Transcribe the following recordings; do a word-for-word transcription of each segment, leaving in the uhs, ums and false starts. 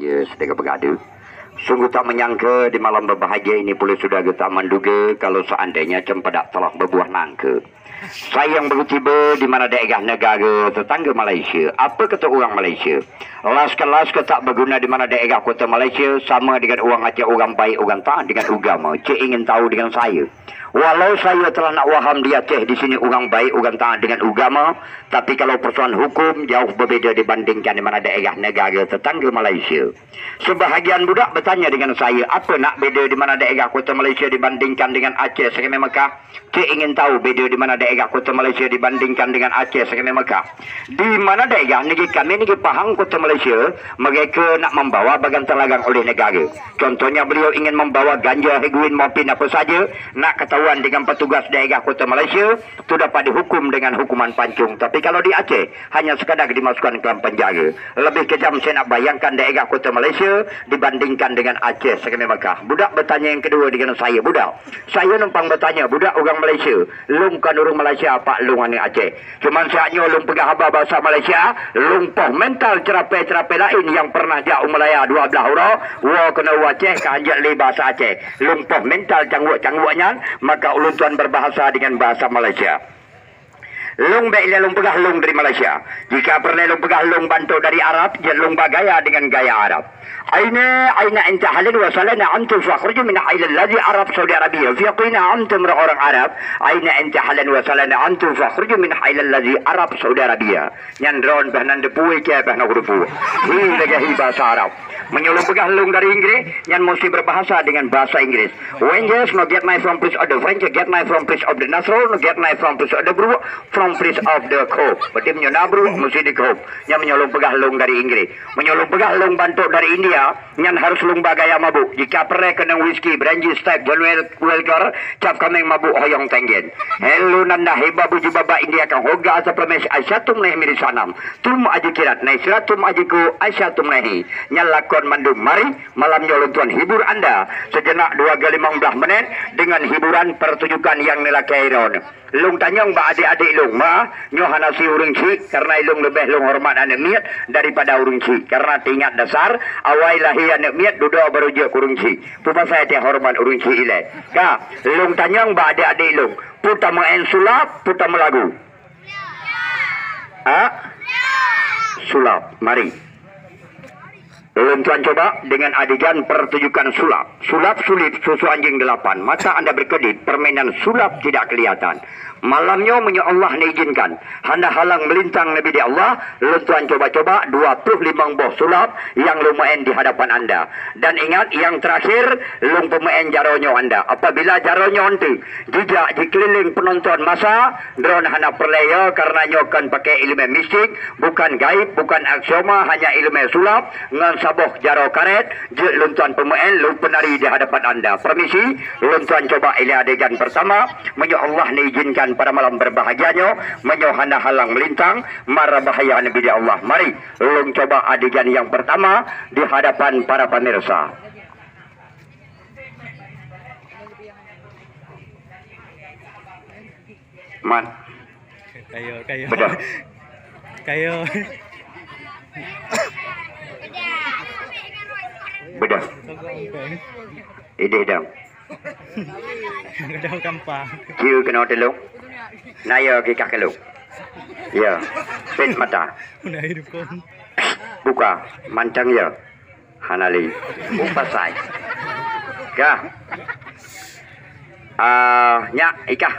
Ya, sedang bergadu. Sungguh tak menyangka di malam berbahagia ini pula sudah kita menduga kalau seandainya cempedak telah berbuah nangka. Sayang baru tiba di mana daerah negara tetangga Malaysia. Apa kata orang Malaysia? Las ke las ke tak berguna di mana daerah kota Malaysia sama dengan orang Aceh, orang baik, orang taat dengan agama. Cik ingin tahu dengan saya. Walau saya telah nak waham di Aceh di sini orang baik, orang taat dengan agama, tapi kalau persoalan hukum jauh berbeda dibandingkan di mana daerah negara tetangga Malaysia. Sebahagian budak bertanya dengan saya, apa nak beda di mana daerah kota Malaysia dibandingkan dengan Aceh sekemeh Mekah? Cik ingin tahu beda di mana daerah kota Malaysia dibandingkan dengan Aceh sekemeh Mekah? Di mana daerah negeri kami, negeri Pahang, kota Malaysia, mereka nak membawa bagan terlarang oleh negara. Contohnya beliau ingin membawa ganja, heroin, morfin apa saja, nak ketahuan dengan petugas daerah kota Malaysia, tu dapat dihukum dengan hukuman pancung. Tapi kalau di Aceh, hanya sekadar dimasukkan ke dalam penjara. Lebih kejam saya nak bayangkan daerah kota Malaysia dibandingkan dengan Aceh sekemeh Mekah. Budak bertanya yang kedua dengan saya, budak. Saya numpang bertanya, budak orang Malaysia. Lôn kon ureuëng Malaysia, apak lôn aneuëk Aceh. Cuman saat nyoe lôn peugah haba bahasa Malaysia, lôn poh mental ceurapée-ceurapée laén nyang pernah jak u Malaya dua blaih uroe, woe keunoe u Aceh ka hanjeuet lé bahasa Aceh. Lôn poh mental cangguek-cangguek nyan, maka ulôn tuan berbahasa dengan bahasa Malaysia. Lôn bék ilée lôn peugah lôn dari Malaysia. Jika peureulée lôn peugah lôn bantok dari Arab, jeuet lôn ba gaya dengan gaya Arab. Aina, aina anta halan wa salana antum fakhruju min hailal ladzi Arab Saudi Arabia. Fi qina antum orang Arab. Aina anta halan wa salana antum fakhruju min hailal ladzi Arab Saudi Arabia. Nyan droen bah nan deupui ke bah na deupui. Hi lagée hi bahasa Arab. Meunyoe lôn peugah lôn dari Inggris, nyan mesti berbahasa dengan bahasa Inggris. Rangers, no get my from Prince of the French, get my from Prince of the Nasrul, no get my from Prince of the Bru, from Prince of the Cope. Berarti meunyoe na Bru, mesti di Cope. Nyan meunyoe lôn peugah lôn dari Inggris. Meunyoe lôn peugah lôn bantok dari India, nyan harus lôn ba gaya mabuk. Jika peureulée keunong whisky, brandy, stag, John Wal-, Walker, cap kaméng mabuk hoyong tenggen. Hello nanda heba buju baba India kan hoga asa permes asyatum nahi miri sanam. Tum aji kirat nahi siratum aji ku asyatum nahi. Nyan lakon mandum mari. Malam nyoe lôn tuan hibur anda sejenak dua ga limong blaih menit dengan hiburan pertunjukan nyang neulakée droen. Lôn tanyong bak adék-adék lôn, ma, nyoe hana si ureuëng chik, karena ilôn leubeh lôn horeumat aneuëk miet daripada ureuëng chik. Karena teuingat dasar, awai lahé aneuëk miet dudoe barô jeuet keu ureuëng chik. Peue pasai teuhoreumat ureuëng chik ilée? Ka, lôn tanyong bak adék-adék lôn, peue tameu'en sulap, peue tameulagu? Ha? Sulap, mari. Lôn tuan coba dengan adegan pertunjukan sulap. Sulap sulip susu anjing delapan. Mata anda berkedip, permainan sulap tidak kelihatan. Malam nyoe meunyoe Allah neizinkan, hana halang melintang neubri di Allah, lôn tuan coba-coba dua ploh limong boh sulap nyang lôn meu'en di hadapan anda. Dan ingat, nyang terakhir, lôn peumeu'en jaroe nyoe anda. Apabila jaroe nyoe ente jijak jikeulileng peunonton masa, droen hana peureulée yo, karena nyoe kon pakai ileumé mistik, bukan gaib, bukan aksioma, hanya ileumé sulap ngon saboh jaroe karet. Jeuet lôn tuan peumeu'en, lôn peunari di hadapan anda. Permisi, lôn tuan coba ilée adegan pertama. Meunyoe Allah neizinkan pada malam berbahagia nyoe, meunyoe hana halang melintang, mara bahaya neubri di Allah. Mari, lôn coba adegan nyang pertama di hadapan para pemirsa. Man. Kayo, kayo. Bedah. Bedah. Idéh dong. Bedah gampang. Kieu keunoe teulông. Naya kikah kelông. Ya. Pet mata. Buka. Mantang ya. Hana lé. Upasai. Kah. Ah, nyak, ikah.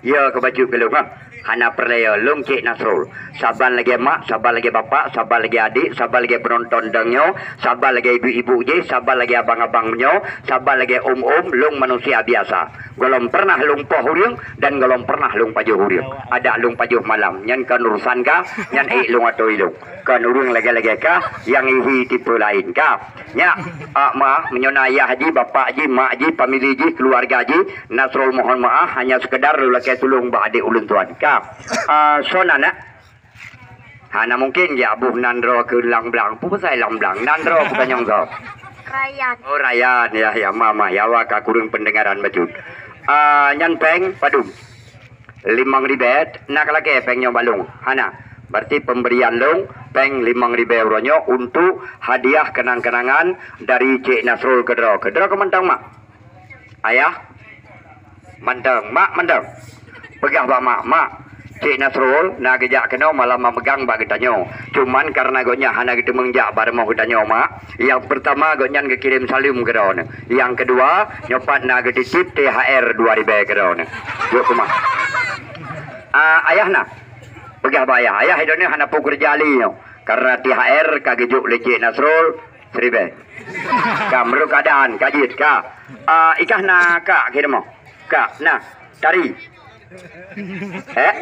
Ya, keu bacut keu lôn, ha. Hana peureulée ya, lôn Cik Nasrul. Saban lagée mak, saban lagée bapak, saban lagée adik, saban lagée peunonton dang nyoe, saban lagée ibu-ibu jih, saban lagée abang-abang nyoe, saban lagée om-om, lôn manusia biasa. Golom pernah lôn poh ureuëng dan golom pernah lôn pajoh ureuëng. Adak lôn pajoh malam, nyan kon urusan kah, nyan ék lôn atoi lôn. Kon ureuëng lagée-lagée kah nyang ihi tipe laén kah. Nyak, ah, ma, meunyoe na ayah jih, bapak jih, mak jih, famili jih, keuluwarga jih, Nasrul mohon maaf, hanya sekedar lôn lakée tulông bak adék ulôn tuan kah. Ah, soe na nak? Hana mungkin ya, boh nan droe keu lam blang. Peue pasai lam blang? Nan droe keu banyong gob. Rayan. Oh, Rayan. Ya, ya, ma, ma. Ya, awak ka kureueng pendengaran bacut. Ah, nyan péng padum? Limong ribée, na kalakée péng nyoe bak lôn? Hana. Berarti pemberian lôn Péng limong ribèe uroe nyoe untuk hadiah keunang-keunangan dari Cik Nasrul keudroe. Keudroe keu mantong, Mak? Ayah? Mantong. Mak mantong? Peugah bak Mak, "Mak, Cik Nasrul na geujak keunoe malam meumeugang bak geutanyoe. Cuman kareuna gobnyan hana geuteumeung jak bak rumoh geutanyoe, Mak. Nyang peurtama gobnyan geukirém saleuem keu droeneuh. Nyang keudua, nyoe pat na geutitip T H R dua ribèe keu droeneuh." Jok keu Mak. Ah, ayah na? Peugah bak ayah. Ayah, droeneuh hana peue keureuja lé nyoe. Kareuna T H R ka geujok lé Cik Nasrul siribèe. Ka meureuka dan ka jeuet ka. Ah, i kah na kak keu rumoh? Kak na. Tari. Eh?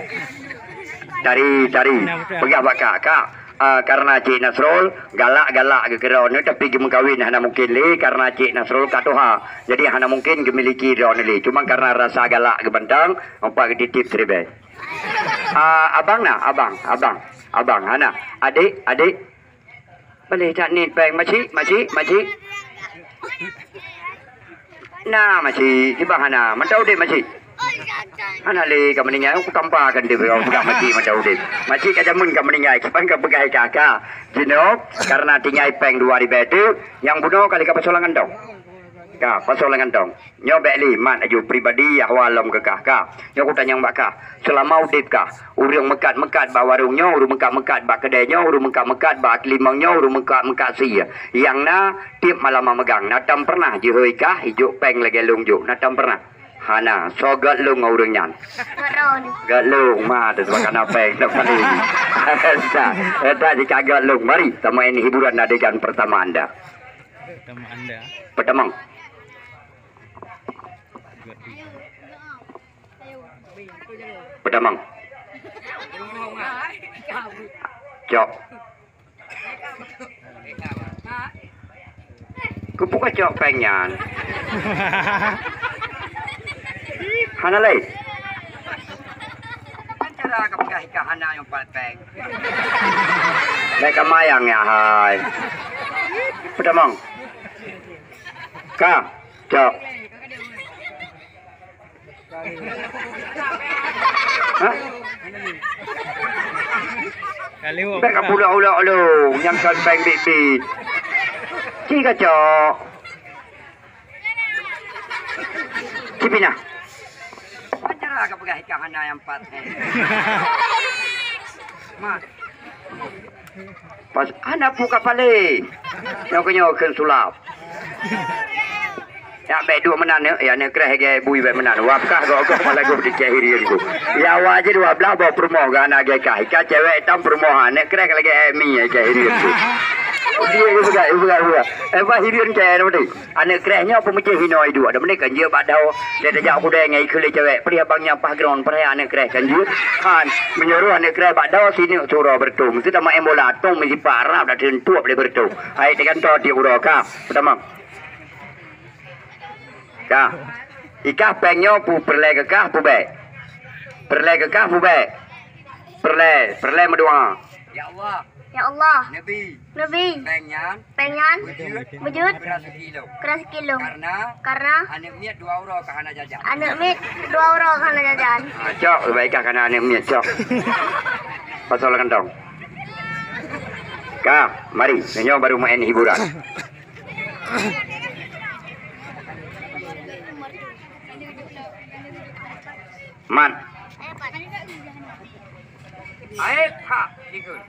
Tari, tari. Peugah bak kak. Kak, ah, kareuna Cik Nasrul galak-galak geukeudroe nyoe, tapi geumeukawen hana mungken lé kareuna Cik Nasrul ka tuha. Jadi hana mungken geumiliki droeneuh lé. Cuma kareuna rasa galak geuh mantong, meupat geutitip siribèe. Ah, abang na? Abang, abang, abang, hana. Adik, adik. Boleh tak ni péng? Makcik, makcik, makcik. Na, makcik. Kiban hana. Mantong udép, makcik. Hana lé ka meuninggai. Aku tampa kan dia peugah makcik mantong udép. Makcik ka jameun ka meuninggai. Kiban ka peugah i kah. Jinoe, kareuna tinggai péng dua ribèe tu, nyang bunoe kali ka pasoe lam kantong. Ka, pasoe lam kantong. Nyoe bèk lé, mat laju pribadi, ahwa lom keu kah, ka. Nyoe kutanyong bak kah, seulama udép kah, ureueng meukat-meukat bak warong nyoe, ureueng meukat-meukat bak keudè nyoe, ureueng meukat-meukat bak keulimong nyoe, ureueng meukat-meukat sie. Nyang na, tiep malam meumeugang, na tom peureunah jihôi kah, ijok péng lagèe lôn jok, na tom peureunah? Hana, soe göt lôn ngon ureueng nyan? Göt lôn, ma, teuh sabab kana péng, na paléng. Dah, dah jika göt lôn, mari, tameu'en hiburan adegan pertama anda. Pertama anda. Pertama. Peutamong. Cok. Keupeue kacok péng nyan? Hana lé. Cara ka peugah i kah hana nyang pat péng. Lé ka mayang ya hai. Peutamong. Ka, cok. Hah? Bèk ka pulok-ulok lôn, nyang kon péng biet-biet. Ci kacok. Ci pinah. Cara ka peugah i kah hana nyang pat. Mat. Pas hana peue ka paléng. Nyoe keuh nyoe kheun sulap. Yak bèk duek meunan, ya, aneuk kreh lagèe bui bèk meunan. Wab kah goh-goh malah goh di cah hireuen ku. Ya, wajéb dua blah boh peurumoh gana lagèe kah. I kah cewek itam peurumoh, aneuk kreh lagèe mi, ya, cah hireuen ku. Dia peugah, peugah, peugah. Eh, bah hireuen cah, nama dia? Aneuk kreh nyoe peumeucéh hinoe iduek, dah meunan kan jeuet bak dao. Lé tajak kudée ngon ikheun lé cewek, peulih abang nyang paih geuron, peuraya aneuk kreh kan jeuet. Han, meunyoe roh aneuk kreh bak dao, sineuk suroe beureutoh. Meusti tameu'en bola, tông meusipak rab dak teuntuek lé beureutoh. Hai teugantoe tiep uroe ka. Peutamong. Ka. I kah péng nyoe peue peureulée keu kah peue bék? Peureulée keu kah peue bék? Peureulée, peureulée meudoa. Ya Allah. Ya Allah. Nabi. Nabi. Péng nyan. Péng nyan. Beujeuet. Beujeuet. Keu raseuki lôn. Keu raseuki lôn. Karena. Karena. Aneuk miet dua uroe ka hana jajan. Aneuk miet dua uroe ka hana jajan. Ah, cok, baik kah kana aneuk miet, cok. Pasoe lam kantong. Ka, mari. Nyoe baru main hiburan. Mat. Aib, ha, ikut.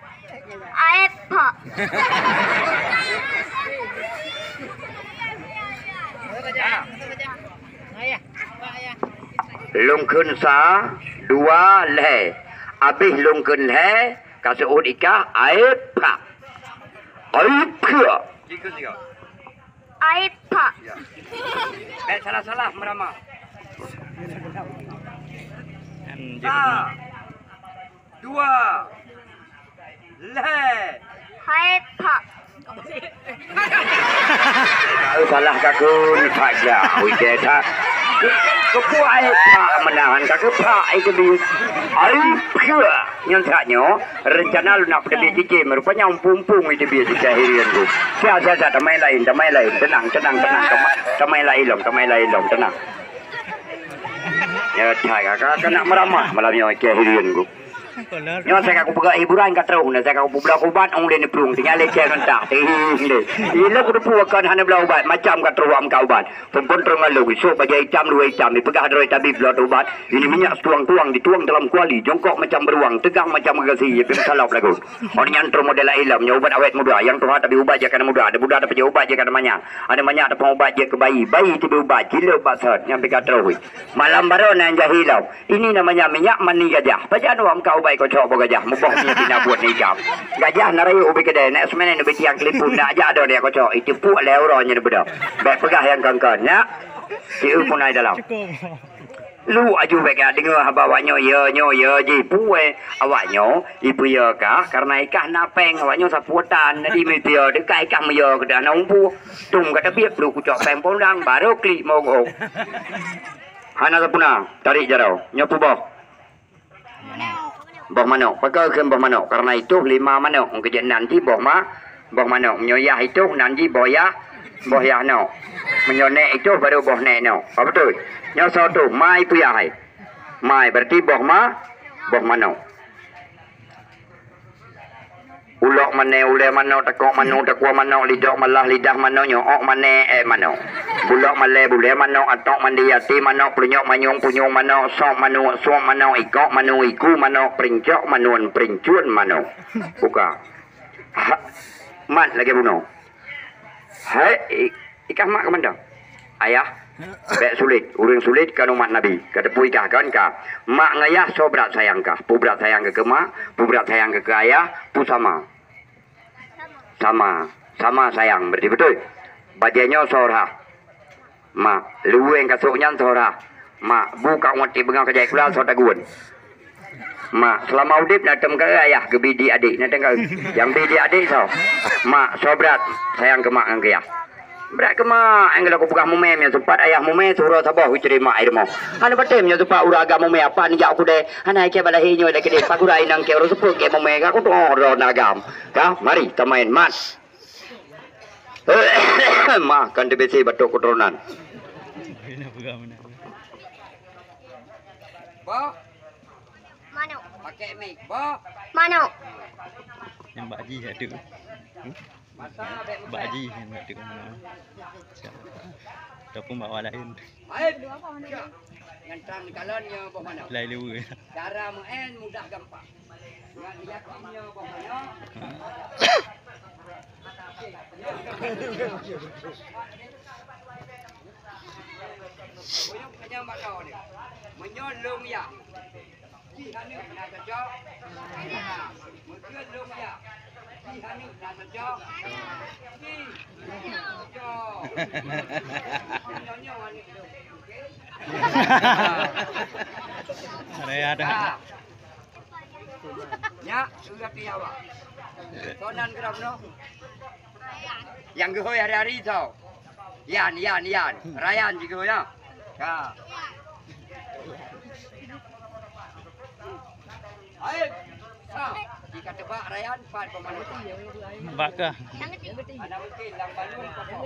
Aib, ha. Lôn kheun sa, dua, lhée. Abéh lôn kheun lhée, ka seuôt i kah, aib, ha. Aib, ha. Aib, ha. Ya. Bék salah-salah meuramah. Sa, dua, lhée. Aib, ha. Tahu salah ka kheun, that jak. Ui, ceh that. Keupeue aib, ha, meunan ka keupak itu bi. Aib, ha. Nyan that nyoe, rencana lôn nak peuteubiet cicém, rupanya umpung-umpung iteubiet di cah hireuen tu. Siap, siap, siap, tamai laén, tamai laén. Tenang, tenang, tenang. Tamai, tamai laén lom, tamai laén lom, tenang. Ya, cai, ka, ka, ka nak meuramah malam nyoe cah hireuen tu. Nyoe saya ka kupeugah hiburan ka troh, nah saya ka kupubloe ubat, ong lé neuplueng, tinggai lecet ngon tah. Teuh lé. Ilok kuteupue kon hana bloe ubat, macam ka troh am ka ubat. Peumpon troh ngon lôn, isok bajée itam, luwa itam, ipeugah droe tabib bloe ubat. Ini minyak setuang-tuang, dituang dalam kuali, jongkok macam beruang, tegang macam gasi, ya pim salop lagu. Orang nyan troh model ilom, nyoe ubat awet muda, yang tuha tapi ubat je kana muda, ada muda tapi ubat je kana manyak. Ada manyak tapi ubat je ke bayi, bayi tapi ubat, cilok bak sot, nyang pika troh. Malam baru nan jahilom. Ini namanya minyak mani gajah. Pajan wang kau bai kocok boh gajah, muboh mi tina buet nikam. Gajah na rayeuk ubé keudè, nak seumenen ubé tiang kelipun, nak jak adoe dia kocok, iteupuek lé uroe nyan beudôh. Bèk peugah nyang kon-kon, nyak. Sieu pun ai dalam. Lu aju bèk ka deungoe haba awak nyoe, ya nyoe, ya jih. Puai awak nyoe, ipeue ya kah, karena ikah na péng, awak nyoe sapu tan, jadi meupieu, deukah ikah meuya keudah na umpu. Tum ka tabiet, lu kucok péng pondang, baru klik mogok. Hana sapeue na, tarék jaroe. Nyoe peuboh. Boh manok. Pakon kheun boh manok? Karena itoh lima manok. Mungken jeuet nan jih boh ma-, boh manok. Meunyoe yah itoh, nan jih boh yah, boh yah nok. Meunyoe nèk itoh, baru boh nèk nok. Apa beutôi? Nyoe soe toh? Mai peue yah hai? Mai, berarti boh ma-, boh manok. Ulok manèk, ulèe manok, takok manok, takua manok, lidok malah, lidah manok, nyoe ôk manèk, èk manok. Bulok malèe, bulèe manok, atok mandi, até manok, plunyok manyueng, punyueng manok, sop manok, suop manok, ikok manok, iku manok, princok manok, princun manok. Buka. Ha, mat lagèe bunoe. Hai, i-, ikah mak keumandan? Ayah, bèk sulet. Ureueng sulet kan umat Nabi. Ka teupeu ikah kan ka. Mak ngon ayah soe brat sayang kah? Peue brat sayang keu, keu mak, peue brat sayang keu, keu ayah, peue sama? Sama. Sama sayang, berarti beutôi. Bajèe nyoe soe rhah? Mak. Luwueng kasôk nyan soe rhah? Mak. Bu ka ngon ti beungoh ka jai kula soe tagun? Mak, seulama udép na tem keu ayah geubi di adék, na tem keu. Nyang bi di adék soe? Mak, soe brat sayang keu mak ngon keu yah? Brat keu mak, nyang geulak kupeugah mumè, meunyoe sempat ayah mumè, suroe saboh u cre mak i rumoh. Hana batem nyoe sempat ureueng agam mumè, apa neujak u keudè, hana ikèe bak lahé nyoe lé keudè, pagura inong kèe ureueng seupôt kèe mumè, ka kutu'oh droe na agam. Ka, mari, tamaén mat. Mah, kan teubisi batuk keturunan. Boh. Manok. Pakai mic. Boh. Manok. Nyang bak jih adu. Hmm? Mata abek Bak muka. Jih nyang adu. Siap. Ataupun bak awak lain. Lain. Nyan tan kalon nyoe boh manok. Lai lewe. Cara meu'en mudah gampang. Nyan yakin nyoe boh manok. Buyuk kenyang bak kau ni. Meunyoe lôn yah, jih aneuk na cocok. Meunyoe lôn yah, jih aneuk na cocok. Jih cocok. Meunyoe aneuk lôn. Ada, ada. Ah. Nyak, sudah tiawa. Sonan geram noh. Yang geuhôi hari-hari tau. Yan, Yan, Yan. Rayan juga ya. Ha. Hai. Ha. Jika tebak Rayan, pat pemanusia. Bak kah? Anak mungkin lam balung kosong.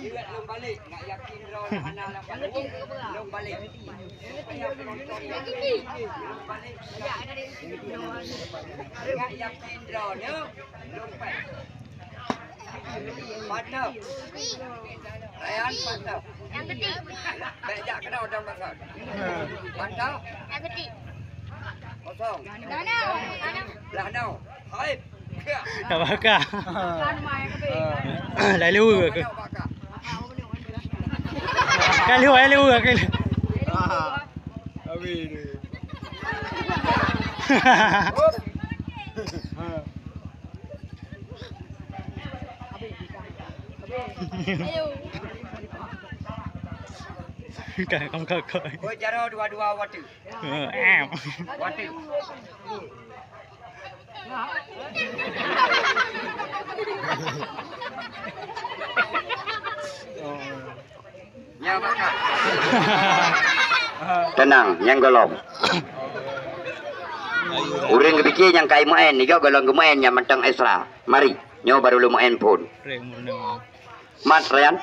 Ingat lôn balik, nak yakin droe hana lam balung, lôn balik. Supaya penonton lôn balik. Ingat yakin droe nyoe, lôn pai. Mantap. Rayan, mantap. Nyang keutik. Bèk jak keunoe dong basot. Mantap. Nyang keutik. Kosong. Belah nyoe. Belah nyoe. Hai. Ka baka. Lalu ke? Kalu, lalu ke? Ah. Habis tu. Kan kamu kakak. Kau cara dua-dua waktu. Eh. Waktu. Nyan makan. Tenang, nyan gohlom. Ureueng geupike nyang kai meu'en, nyoe gohlom geumeu'en nyan mantong extra. Mari, nyoe baru lôn meu'en phôn. Mat, Ryan.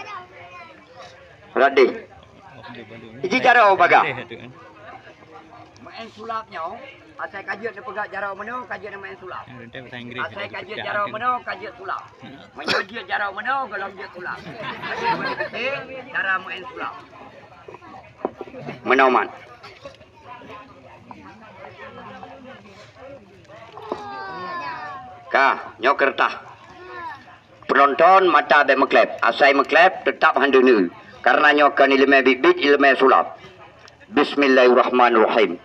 Radeh. Iji jaroe bagah. Meu'én sulab nyoe, asai ka jeuet neupeugah jaroe meunoe, ka jeuet neumeu'én sulab. Asai ka jeuet jaroe meunoe, ka jeuet sulab. Meunyoe jeuet jaroe meunoe, gohlom jeuet sulab. Asai meunoe keutik, cara meu'én sulab. Meunoe man. Ka, nyoe keureutah. Peunonton mata bék meukleb, asai meukleb teutap han deuh neueu. Kareuna nyoe kon iéleumé biet-biet, iéleumé sulab. Bismillahirrahmanirrahim.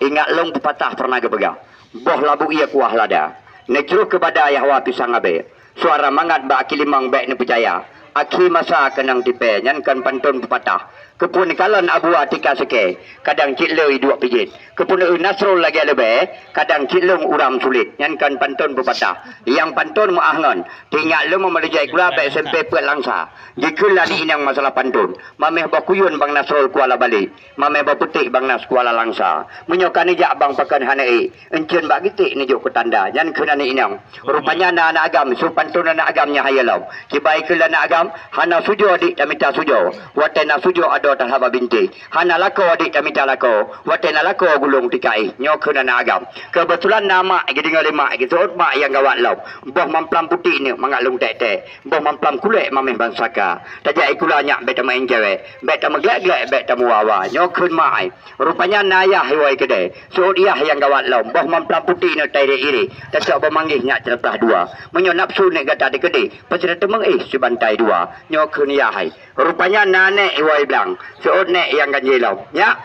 Ingat lôn peupatah peureunah geupeugah, boh labu ié kuah lada, neucroh keu bada yah wa pisang abée. Suara mangat bak aki limong bék neupeucaya. Akhé masa keunong tipée, nyan kon pantôn peupatah. Keupeue neukalon abua tika seukée, kadang cit le iduek pijet. Keupeue neueu Nasrul lagée leubée, kadang cit lông uram sulet, nyan kon pantôn peupatah. Nyang pantôn meu'ah ngon, teuingat lom meumeulijai kula bék S M P peuet Langsa. Jikheun lé aneuk inong masalah pantôn. Mameh boh kuyun Bang Nasrul Kuala Bali. Mameh boh peuték Bang Nas Kuala Langsa. Meunyoe ka neujak bang pakon hana ék, euncien bak geuték neujok keu tanda, nyan kheun aneuk inong. Rupanya na aneuk agam, su pantôn aneuk agam nyang hayeu lom. Kibai kheun lé aneuk agam, hana sujoe dik tamita sujoe. Watée na sujoe adoe tahaba bintéh. Hana lakoe dik tamita lakoe. Watée na lakoe gulong tika éh. Nyoe kheun aneuk agam. Keubeutulan na mak geudeungoe lé mak, geuseuôt mak nyang gawat lom. Boh mamplam putéh neuk mangat lông tét-tét. Boh mamplam kulét mameh ban saka. Tajak sikula nyak bék tameu'én cewek. Bék tameuglek-glek, bék tameuwa-wa. Nyoe kheun mak ai. Rupanya na yah iwoe keudée. Seuôt yah nyang gawat lom. Boh mamplam putéh neuk tai ré iré. Tacok boh manggéh nyak ceureuplah dua. Meunyoe nafeusu neuk gata dikeudeh, peucre teumeung éh sibantai dua. Nyoe kheun yah hai. Rupanya na nék iwoe blang. Seuôt nék nyang ganjé lom. Nyak.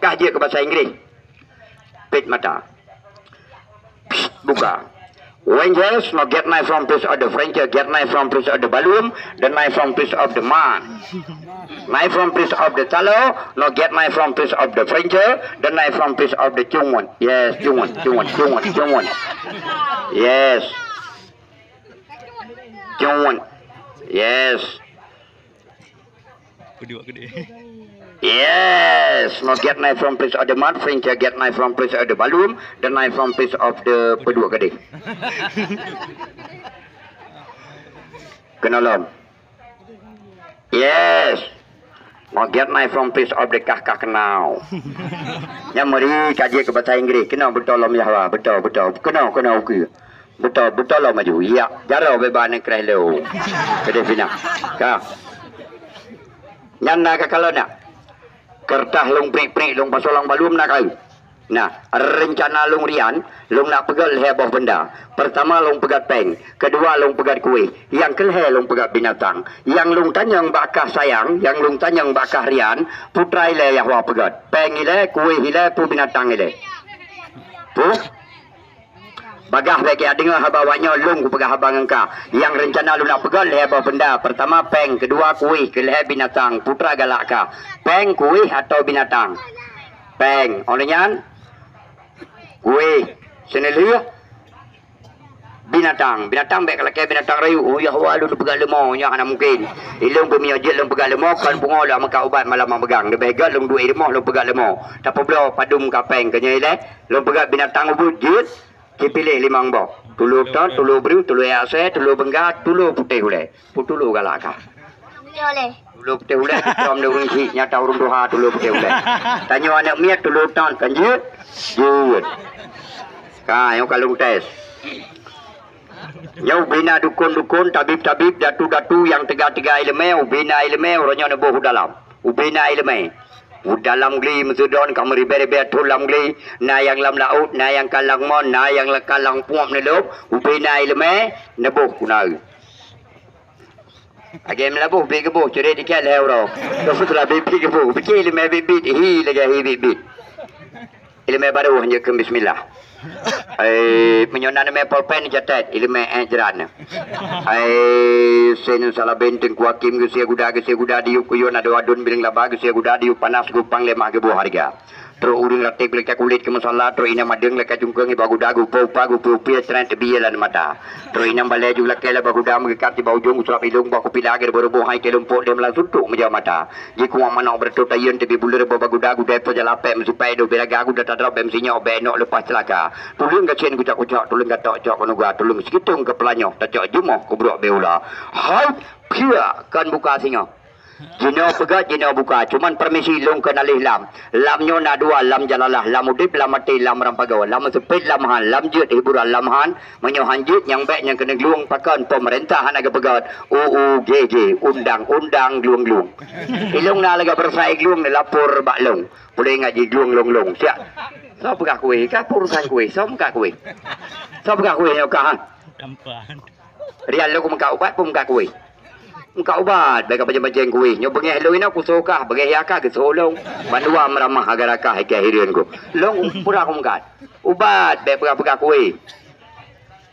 Kah jeuet keu basa Inggréh. Pét mata. Psst, buka. Rangers, no get knife from piece of the French, get knife from piece of the balloon, the knife from piece of the man. Knife from piece of the tallow, no get knife from piece of the French, the knife from piece of the cuman. Yes, cuman, cuman, cuman, cuman. Yes. Cuman. Yes. Peuduek keudeh. Yes, no get knife from piece of the mud, French get knife from piece of the balloon, the knife from piece of the peuduek keudeh. Kenolon. Yes. No get knife from piece of the kah kah kenau. Nyang meri kaji ke bahasa Inggris, kena betul lom Yahwa, betul betul. Kena kena uki. Beutôi, beutôi lom aju. Yak, jaroe bak nanggroe lôn. Keudeh pinah. Ka. Nyan na ka kalon na. Keureutah lôn prik-prik, lôn pasoe lam balum na kayée. Nah, reuncana lôn rian, lôn na peugét lhée boh beunda. Peurtama lôn peugét péng, keudua lôn peugét kueh, nyang keulhée lôn peugét binatang. Nyang lôn tanyong bak kah sayang, nyang lôn tanyong bak kah rian, putra ilée Yahwa peugét. Péng ilée, kueh ilée, peue binatang ilée. Peue? Bagaih bék ka deungoe haba awak nyoe, lôn kupeugah haba ngon kah. Nyang reuncana lôn na peugét lhée boh beunda, peurtama péng, keudua kueh, keulhée binatang, putra galak kah. Péng, kueh, atawa binatang? Péng. Óh lheueh nyan, kueh. Seuneulheueh, binatang. Binatang bék ka lakée binatang rayeuk. Oh, Yahwa, lôn peugét leumô, nyan hana mungken. Ilôn beumiyueb jeuet lôn peugét leumô, kon pungo lôn meukat ubat malam meubeugang. Leubeh gét lôn duek i rumoh lôn peugét leumô. Tapeubloe padum ka péng keu nyoe ilée. Lôn peugét binatang ubit jeuet. Sipiléh limong boh. Tulo ton, tulo breueh, tulo asée, tulo beungga, tulo putéh ulée. Peue tulo galak kah? Tulo putéh ulée, tulo putéh ulée, keu tom ureuëng chik, nyata ureuëng tuha tulo putéh ulée. Tanyoe aneuk miet tulo ton, kan jeuet? Jeuet. Ka, nyoe ka lôn tes. Nyoe ubena dukon-dukon, tabib-tabib, datu-datu nyang teuga-teuga iéleumé, ubena iéleumé, uroe nyoe neuboh u dalam. Ubena iéleumé. U dalam gle meuseudon ka meuribée-ribée thon lam gle, na nyang lam laôt, na nyang ka lam mon, na nyang ka lam pueb neulôb, ubena iéleumé, neuboh u na. Lagée meulaboh, bit geuboh, ceuret ikat lhée uroe. Keu peue teula bit-bit geuboh, pike iéleumé bit-bit, hi lagée hi bit-bit. Iéleumé barô hanjeuet kheun bismillah. Eh, meunyoe na iéleumé polpen catet, iéleumé ék jeurat. Ai, sen salabén teungku hakim geusie guda, geusie guda diyueb kuyôn adoe aduen biléng laba, geusie guda diyueb panas gupang lé mah geuboh hareuga. Trok ureuëng ratéb lakée kulét keu musala, trok inong madeueng lakée cungkeueng iba guda geupeue upa geupeue upie trén teubiet lam mata. Trok inong balée ju lakée laba guda meugeukat iba ujong geusulap ilong bak kupila geureubôh-reubôh hai keu lumpok dem lam suntok meujaweueb mata. Jikuwang manok beureutoh tayeuen teubi buleuen bak guda gudée po jalapék meusipai doh biraga guda tadrob bém sinyoe bék nok leupah ceulaka. Tuleueng gasien kucok-kucok, tuleueng gatok cok keunuga, tuleueng sikitong keu peulanyoh, tacok jumoh keu brok beulah. Hai, piak kan buka singoh. Jinoe peugét, jinoe buka. Cuman permisi lôn keunaléh lam. Lam nyoe na dua, lam jalalah, lam udép, lam maté, lam rampagoe, lam seupet, lam han, lam jeuet hiburan, lam han. Meunyoe han jeuet nyang bék nyang keuneuk lueng pakon pemerintah hana geupeugét. U U G G, undang-undang glueng-glueng. Ilôn na lagée beurasai glueng neulapor bak lôn. Pulé ngat jiglueng lôn-lôn. Siak. Soe peugah kueh? Ka urusan kueh. Soe meukat kueh? Soe peugah kueh nyoe ka? Rian lôn meukat ubat pun meukat kueh. Meukat ubat, bèk ka pancén-pancén kueh. Nyoe beungéh lôn inoe kusoe kah, beungéh ya kah geusoe lôn. Bandua meuramah agara kah iké hireuen ku. Lôn pura kumeukat. Ubat, bèk peugah-peugah kueh.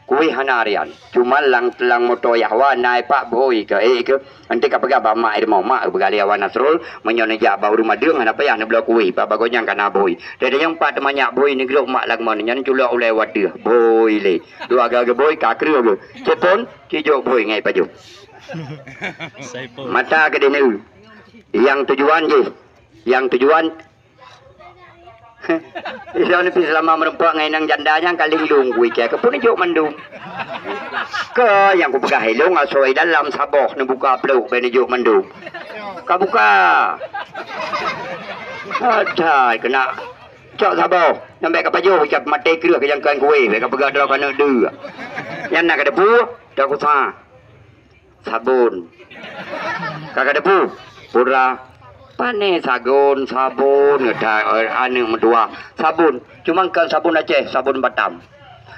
Kueh hana rian. Cuma lam, lam moto Yahwa na ipak bhôi keu, eh, keu. Nanti ka peugah bak mak i rumoh, mak peugah lé Yahwa Nasrul, meunyoe neujak bak ureueng madeueng hana payah neubloe kueh, bak bagoe nyan ka na bhôi. Dada nyang pat manyak bhôi neugrok mak lam mon, nyan culok ulèe watèe. Bhôi lé. Dua gaga bhôi ka kreueh geuh. Cepon, cijok bhôi ngai pajoh. Mata keudeh neu. Yang tujuan jih, yang tujuan Ilôn pih seulama meureumpok ngon inong janda nyan ka linglung kueh keu peue neujok mandum. Keu nyang kupeugah ilôn asoe dalam saboh neubuka pluek bèk neujok mandum. Ka buka. Atai keunak cok saboh. Nyan bèk ka pajoh ucap maté kreueh keu jangkan kueh bèk ka peugah droe keuneuk deue. Nyan na ka deupue, dak usah. Sabon. Ka ka deupue? Pura. Pané sagon, sabon, ngeutha, eh, aneuk meutuah. Sabon. Cuma kon sabon Aceh, sabon Batam.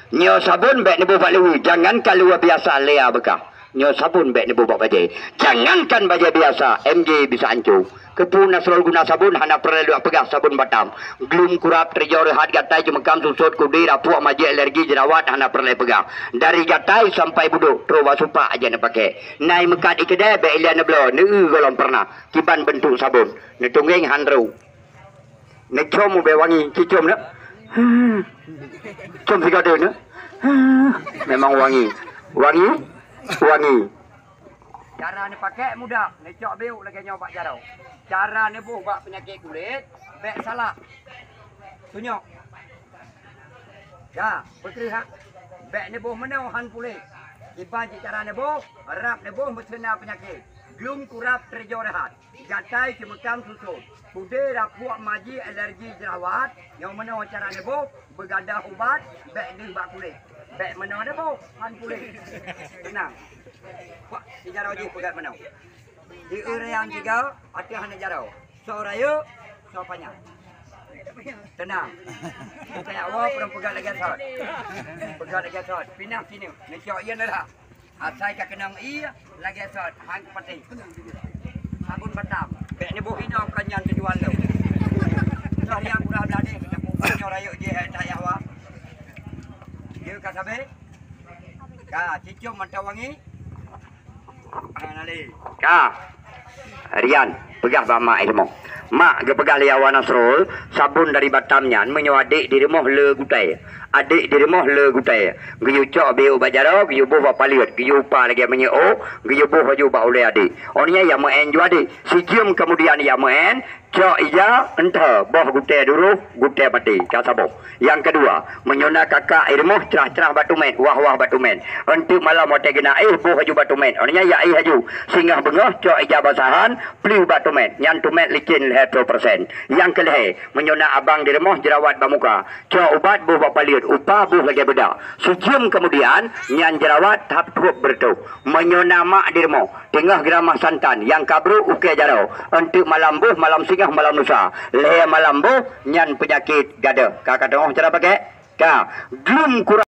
Nyoe sabon bèk neuboh bak luweue, jangankan luweue biasa lé a beukah. Nyoe sabon bèk neuboh bak bajèe. Jangankan bajèe biasa, M J bisa anco. Keupeue Nasrul guna sabon hana peureulèe lôn peugah sabon Batam. Glum kurab teurijau reuhat gatai ceumeukam susot kudé rapuek majik alergi jerawat hana peureulèe peugah. Dari gatai sampai budok trok bak supak aja neupaké. Nai meukat i keudè bèk ilèe neubloe, neueu gohlom peureunah. Kiban beuntuk sabon. Neutunggeng han ro. Neucom ubé wangi, cicom na. Com sigoe na. Memang wangi. Wangi, wangi. Cara neupaké mudah, neucok biuk lagèe nyoe bak jaroe. Cara neuboh bak peunyakét kulét, bèk salah. Tunyok. Ya, beutôi ha. Bèk neuboh meunoe han puléh. Kiban cit cara neuboh, rab neuboh meuseuna peunyakét. Glum kurab teurijau reuhat. Gatai ceumeukam susot. Kudé rapuek majik alergi jerawat. Nyoe meunoe cara neuboh, beugadah ubat, bèk deuh bak kulét. Bèk meunoe neuboh, han puléh. Teunang. Wah, si jaroe jih peugah meunoe. Di ureueng tiga, ateueh aneuk jaroe. Soe rayeuk, soe panyang. Teunang. Bukai awak peurumoh peugah lagèe sot. Peugah lagèe sot. Pinah sinoe. Neucok ié neulah. Asai ka keunong ié lagèe sot. Han patéh. Sabon Batam. Bèk neuboh inoe kon nyan tujuan lôn. Soe nyang kurang bladeh, kita buka nyoe rayeuk jih, eh, tak yah wak. Ié ka sabé. Ka, cicom mantong wangi. Ka. Rian, peugah bak mak ilmu. Mak geupeugah lé Awa Nasrul, sabon dari Batam nyan meunyoe adék di rumoh le gutèe. Adék di rumoh le gutèe. Geuyue cok biuk bak jaroe, geuyue boh bak paleuet, geuyue upa lagèe meunyoe, geuyue boh laju bak ulèe adék. Oh nyan ya meu'en ju adék. Sijeuem keumudian ya meu'en, cok ija, entah, boh gutèe duroh, gutèe maté, ka saboh. Nyang keudua, meunyoe na kakak i rumoh crah-crah bak tumèn, wah-wah bak tumèn. Enteuk malam watèe geunak éh, boh laju bak tumèn. Oh nyan ya éh laju. Singoh beungoh cok ija basahan, pleueh bak tumèn. Nyan tumèn licén lhèe ploh persen. Nyang keulhèe, meunyoe na abang di rumoh jerawat bak muka, cok ubat boh bak paleuet, upa boh lagèe beudak. Sijeuem keumudian, nyan jerawat thap trôk beureutoh. Meunyoe na mak di rumoh, teungoh geuramah santan, nyang ka brôk ukèe jaroe, enteuk malam boh, malam singoh, malam lusa. Lhèe malam boh, nyan peunyakét gadoh. Ka ka teungoh cara paké? Ka. Glum kurang